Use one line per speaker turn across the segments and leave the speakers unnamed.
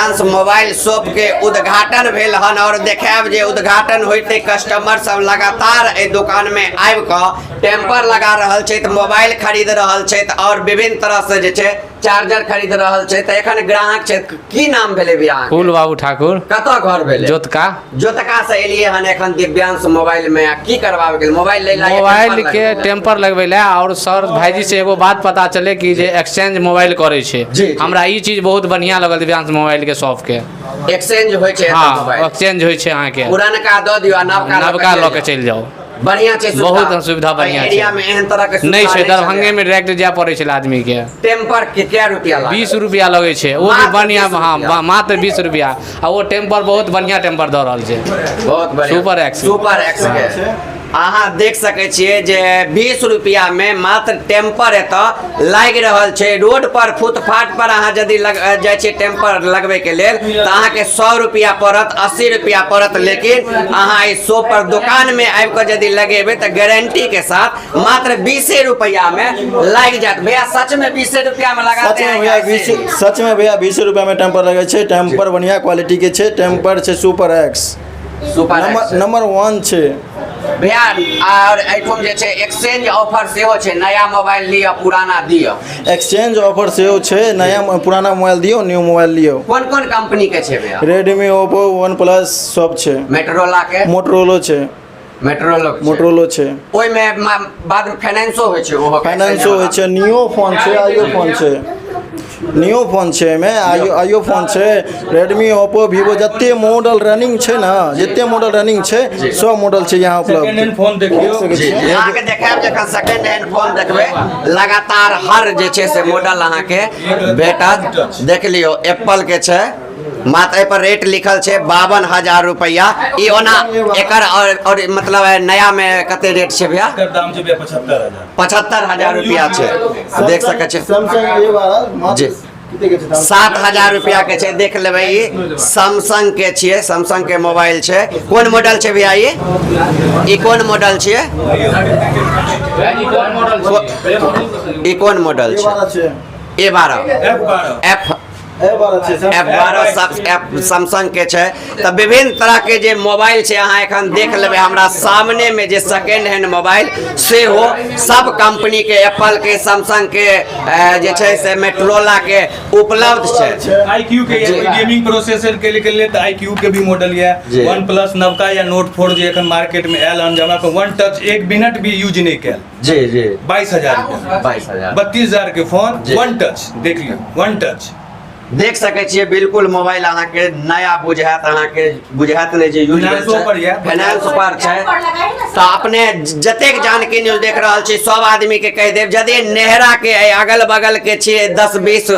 Mobile shop के उद्घाटन भेल हन और देखायब जे उद्घाटन होइते कस्टमर सब लगातार एहि दुकान में आबि कऽ टेम्पर लगा रहल छथि, मोबाइल खरीद रहल छथि और विभिन्न तरह से जे छै चार्जर खरीद रहल छथि। तऽ एखन ग्राहक छथि। की नाम भेलै भैया अहाँके?
फूल बाबू ठाकुर।
कतऽ घर भेलै?
जोतका।
जोतका से एलियै हन एखन दिव्यांश मोबाइल में, आ की करबाबे के मोबाइल लै ला?
मोबाइल के टेम्पर लगबै लए। और सर भाईजी से एगो बात पता चले कि जे एक्सचेंज मोबाइल करै छै।
जी, जी।
हमरा ई चीज बहुत बढ़िया लगल दिव्यांश मोबाइल के शॉप के।
एक्सचेंज होइ छै एतऽ मोबाइल?
एक्सचेंज होइ छै अहाँके।
पुरनका दऽ दियौ आ नवका लऽ
नवका लऽ के चलि जाउ।
बढ़िया छै सुविधा?
बहुत सुविधा बढ़िया
एहि
छै।
एरिया में एहन तरह के सुविधा
नहि छै।
छलै।
दरभंगे में डायरेक्ट जाय पड़ै छलै आदमी के।
टेम्पर के कै रुपया लागत?
20 रुपया लगै छै, ओ भी
मात्र
बढ़िया।
20 रुपया।
मात्र 20 रुपया आ ओ टेम्पर बहुत बढ़िया टेम्पर दऽ रहल छै।
बहुत बढ़िया।
Super x.
सुपर एक्स के अहाँ देख सकै छियै जे 20 रुपया में मात्र टेम्पर एतऽ लागि रहल छै। रोड पर, फुटपाथ पर अहाँ यदि लग जाइ छियै टेम्पर लगबै के लेल तऽ अहाँके 100 रुपया पड़त, 80 रुपया पड़त, लेकिन अहाँ एहि शॉप पर, दुकान में आबि कऽ यदि लगेबै तऽ गारंटी के साथ मात्र 20 रुपया में लागि जायत। भैया, सच में 20 रुपया में
सच
लगाते
में
हैं
भैया
या
20
ऐसे ही?
सच में भैया, 20 रुपया में टेम्पर लगे छै। टेम्पर बढ़िया क्वालिटी के छै। टेम्पर छै super x.
Super
number
x.
Number वन छै।
भैया, और एहिठाम जे छै एक्सचेंज ऑफर सेहो छै, नया मोबाइल लिअ, पुराना दिअ?
एक्सचेंज ऑफर सेहो छै। नया पुराना मोबाइल दियौ, न्यू मोबाइल लियौ।
कोन कोन कंपनी के छै भैया?
रेडमी, ओप्पो, वन प्लस सब छै।
मेट्रोला के?
मोटरोलो छै।
मेट्रोलो?
मोटरोलो छै।
ओहिमे बाद में फाइनेंसो होइ छै ओहो?
फाइनेंसो होइ छै। नियो फोन छै, आइयो फोन छै, नियो फोन छै एहिमे, आइयो आइयो फोन छै। रेडमी, ओप्पो, वीवो, जते मॉडल रनिंग छै ने, जते मॉडल रनिंग छै, सब मॉडल छै यहाँ उपलब्ध।
सेकेंड हैंड फोन देखियौ।
देख सकै छियै।
अहाँके देखायब जखन सेकेंड हैंड फोन देखबै, लगातार हर जे छै से मॉडल अहाँके भेटत। देख लियौ, एप्पल के छै। मात्र एहि पर रेट लिखल छै 52,000 रुपैआ। ई ओना एकर और मतलब नया में कते रेट छै भैया?
एकर दाम छै भैया 75,000।
75,000 रुपैआ छै, देख सकै छियै।
सैमसंग ए 12 मात्र कते के छै दाम?
7,000 रुपैआ के छै। देख लेबै, ई सैमसंग के छियै, सैमसंग के मोबाइल छै। कोन मॉडल छै भैया ई? ई कोन मॉडल छियै? ई कोन मॉडल
ए
छै?
12 छै।
ए 12?
एफ 12।
एफ
ए 12 छै।
एफ 12 सब एफ सैमसंग के छै। तऽ विभिन्न तरह के जे मोबाइल छै, अहाँ एखन देख लेबै हमरा सामने में जे सेकेंड हैंड मोबाइल सेहो सब कंपनी के, एप्पल के, सैमसंग के, जे छै से मेट्रोला के उपलब्ध छै।
आईक्यू के गेमिंग प्रोसेसर के लिए तऽ आईक्यू के भी मॉडल ये। वन प्लस नवका या नोट 4 जे एखन मार्केट में आयल हन, जे हमरा वन टच एक मिनट भी यूज नहीं कयल।
जी जी
22,000 रुपया।
22,000।
32,000 के फोन। वन टच देख लियौ, वन टच।
देख सकै छियै, बिल्कुल मोबाइल अहाँके नया बुझायत, अहाँके बुझायत नहि जे यूज
फाइनेंसो पर यऽ।
फाइनेंस पर छै। तऽ अपने जतेक जानकी न्यूज देख रहल छी, सब आदमी के कहि देब, यदि नेहरा के एहि अगल बगल के छियै, 10-20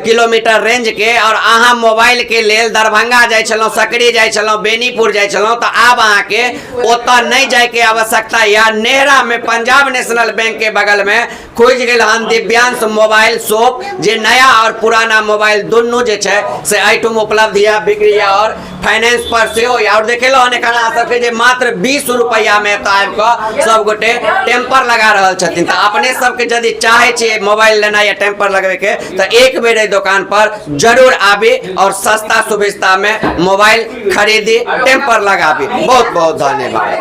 किलोमीटर रेंज के, और अहाँ मोबाइल के लेल दरभंगा जाइ छलहुँ, सकरी जाइ छलहुँ, बेनीपुर जाइ छलहुँ, तऽ आब अहाँके ओतऽ नहि जायके आवश्यकता यऽ। नेहरा में पंजाब नेशनल बैंक के बगल में खुजि गेल हन दिव्यांश मोबाइल शॉप, जे नया और पुराना मोबाइल दुनू जे छै से एहिठाम उपलब्ध यऽ, बिक्री यऽ और फाइनेंस पर सेहो यऽ। और देखेलहुँ हन एखन अहाँ सबके जे मात्र 20 रुपैआमे एतऽ आबि कऽ सब गोटे टेम्पर लगा रहल छथिन। तऽ अपने सबके यदि चाहै छियै मोबाइल लेना या टेम्पर लगबैके, तऽ एक बेर एहि दोकान पर जरूर आबी और सस्ता सुविस्तामे मोबाइल खरीदी, टेम्पर लगाबी। बहुत बहुत धन्यवाद।